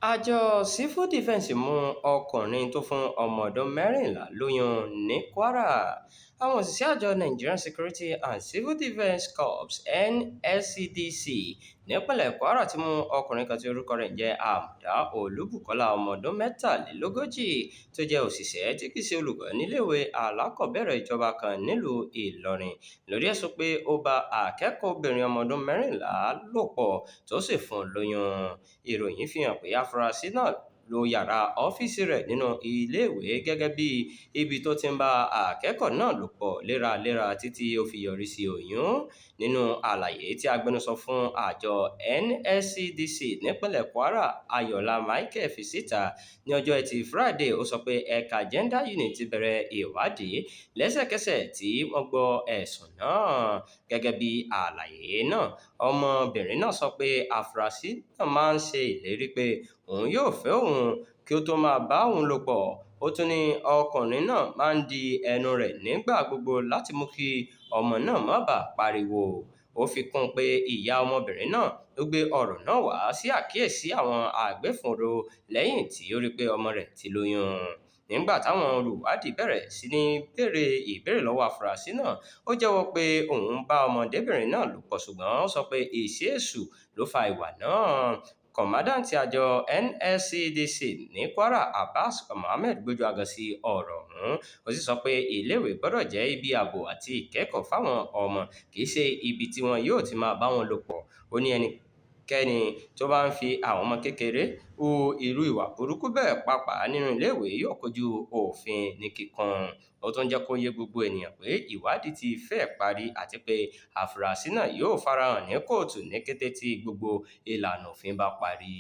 Àjọ Sífù Dífẹ́ǹsì mú ọkùnrin tó fún ọmọ ọdún 14 lóyún ní Kwara. Àwọn òṣìṣẹ́ àjọ Nigerian Security and Civil Defence Corps (NSCDC) nípínlẹ̀ Kwara ti mú ọkùnrin kan tí orúkọ rẹ̀ ń jẹ́ Àmùdá Olúbùkọ́lá, ọmọ ọdún 43, tó jẹ́ òṣìṣẹ́ tí kìí ṣe olùkọ́ níléèwé alákọ̀ọ́bẹ̀rẹ̀ ìjọba kan nílùú Ìlọrin lórí ẹ̀sùn pé ó bá akẹ́kọ̀ọ́bìnrin ọmọ ọdún 14 lò pọ̀ tó sì fún un lóyún. Ìròyìn fi hàn pé afurasí náà lo yàrá ọ́fíìsì rẹ̀ nínú iléèwé gẹ́gẹ́ bí ibi tó ti ń bá akẹ́kọ̀ọ́ náà lò pọ̀ léraléra títí ó fi yọrí sí oyún. Nínú àlàyé tí agbẹnusọ fún àjọ NSCDC nípínlẹ̀ Kwara, Ayọ̀ọ́lá Michael, fi síta ní ọjọ́ Ẹtì Fúráìdè, ó sọ pé ẹ̀ka Gender Unit ti bẹ̀rẹ̀ ìwádìí lẹ́sẹ̀kẹsẹ̀ tí wọ́n gbọ́ ẹ̀sùn náà. Gẹ́gẹ́ bí àlàyé náà, ọmọbìnrin náà sọ pé afurasí náà máa ń ṣe ìlérí pé òun yóò fẹ́ òun kí ó tó máa bá òun lò pọ̀. Ó tún ní ọkùnrin náà máa ń di ẹnu rẹ̀ nígbà gbogbo láti mú kí ọmọ náà má bàa pariwo. Ó fi kún un pé ìyá ọmọbìnrin náà ló gbé ọ̀rọ̀ náà wá sí àkíyèsí àwọn agbófinró lẹ́yìn tí ó rí pé ọmọ rẹ̀ ti lóyún. Nígbà táwọn olùwádìí bẹ̀rẹ̀ sí ní béèrè ìbéèrè lọ́wọ́ afurasí náà, ó jẹ́wọ́ pé òun bá ọmọdébìnrin náà lò pọ̀, ṣùgbọ́n ó sọ pé iṣẹ́ èṣù ló fa ìwà náà. Kọ̀mándàǹtì àjọ NSCDC ní Kwara, Abbas Mohammed, gbójú agan sí ọ̀rọ̀ ọ̀hún. Ó sì sọ pé iléèwé gbọ́dọ̀ jẹ́ ibi ààbò àti ìkẹ́kọ̀ọ́ fáwọn ọmọ, kì í ṣe ibi tí wọn yóò ti máa bá wọn lò pọ̀. Ó ní ẹnikẹ́ni tó bá ń fi àwọn ọmọ kékeré hu irú ìwà burúkú bẹ́ẹ̀, pàápàá nínú iléèwé, yóò kojú òfin ní kíkún. Ó tún jẹ́ kó yé gbogbo ènìyàn pé ìwádìí ti fẹ́ẹ̀ parí àti pé afurasí náà yóò farahàn ní kóòtù ní kété tí gbogbo ìlànà òfin bá parí.